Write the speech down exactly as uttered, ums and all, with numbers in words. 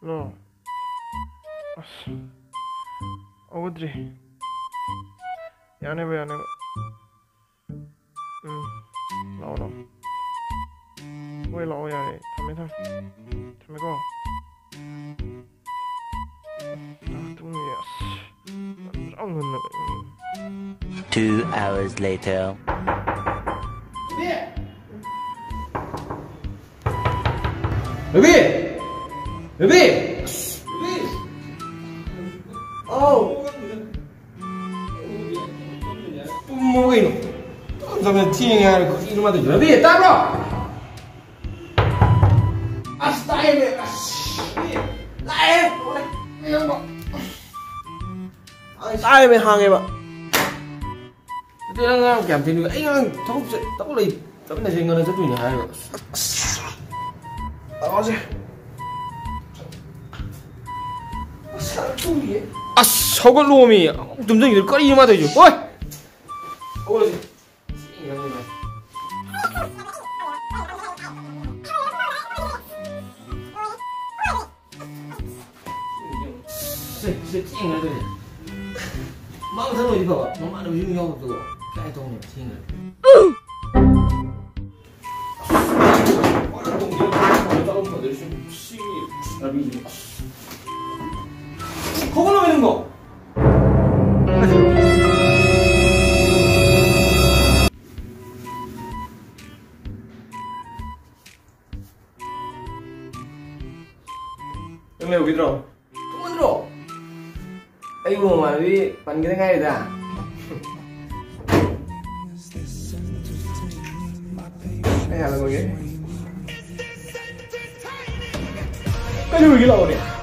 ꯅꯣ꯫ ꯑꯁ꯫ ꯍꯧꯒꯠꯇ꯭ꯔꯤ꯫ ꯌꯥꯅꯦꯕ, ꯌꯥꯅꯦꯕ꯫ ꯎꯝ꯫ ꯂꯥꯛꯑꯣ, ꯂꯥꯛꯑꯣ꯫ ꯍꯣꯏ, ꯂꯥꯛꯑꯣ, ꯌꯥꯔꯦ꯫ ꯊꯝꯃꯦ, ꯊꯝꯃꯦ꯫ ꯊꯝꯃꯦꯀꯣ꯫ ꯇꯨꯝꯃꯤ, ꯑꯁ꯫ ꯌꯥꯝ ꯉꯟꯅ꯫ Two hours later. Baby! Baby! Baby! ꯑꯥꯎ! ꯇꯨꯝꯃꯣ ꯀꯩꯅꯣ? ꯇꯨꯝ ꯇꯨꯝꯅ ꯊꯦꯡꯉꯦ ꯍꯥꯏꯔꯒ ꯀꯔꯤꯅꯣ ꯃꯥ ꯇꯧꯔꯤꯁꯦ? ꯕꯦꯕꯤ, ꯇꯥꯕ꯭ꯔꯣ? ꯑꯁ, ꯇꯥꯏꯌꯦꯃꯦ, ꯑꯁ, ꯂꯥꯛꯑꯦ, ꯂꯥꯛꯑꯦ꯫ ꯇꯥꯏꯌꯦꯃꯦ, ꯍꯥꯡꯉꯦꯕ꯫ ꯑꯗꯨ ꯅꯪ ꯉꯔꯥꯡ ꯀꯌꯥꯝ ꯊꯦꯡꯅ? ꯑꯩ ꯉꯔꯥꯡ ꯊꯕꯛ ꯆꯠ-, ꯊꯕꯛ ꯂꯩ, ꯆꯠꯃꯤꯟꯅꯁꯦ, ꯉꯟꯅ ꯆꯠꯇꯣꯏꯅꯦ ꯍꯥꯏꯔꯒ꯫ ꯑꯁ, ꯑꯁ, ꯇꯥꯎꯁꯦ꯫ ꯑꯁ, ꯇꯨꯝꯃꯤꯌꯦ꯫ ꯑꯁ, ꯍꯧꯒꯠꯂꯣꯃꯤ꯫ ꯇꯨꯝꯁꯤꯟꯈꯤꯗ ꯀꯔꯤꯅꯣ ꯃꯥ ꯇꯧꯔꯤꯁꯦ? ꯍꯣꯏ! ꯍꯧꯒꯠꯂꯁꯤ꯫ ꯁꯦ, ꯁꯦ, ꯊꯦꯡꯉꯦ ꯑꯗꯨꯗꯤ꯫ ꯃꯥ ꯃꯊꯪ ꯑꯣꯏꯗꯤ ꯐꯕ, ꯃꯃꯥꯟꯅꯕꯤ ꯌꯨꯝ ꯌꯥꯎꯔꯛꯄꯗꯣ꯫ ꯀꯥꯏ ꯇꯧꯅꯤ, ꯊꯦꯡꯉꯦ꯫ ꯍꯧꯒꯠꯂꯣ, ꯅꯪꯕꯣ꯫ ꯅꯪ ꯂꯩꯍꯧꯈꯤꯗ꯭ꯔꯣ? ꯇꯨꯝꯃꯟꯗ꯭ꯔꯣ? ꯑꯩꯕꯨ ꯃꯃꯥꯟꯅꯕꯤ ꯄꯟꯒꯤꯗ ꯉꯥꯏꯔꯤꯗ꯫ ꯑꯩ ꯍꯥꯟꯅ ꯂꯣꯏꯒꯦ꯫ ꯀꯩꯗꯧꯔꯤꯒꯦ ꯂꯥꯛꯑꯣꯅꯦ꯫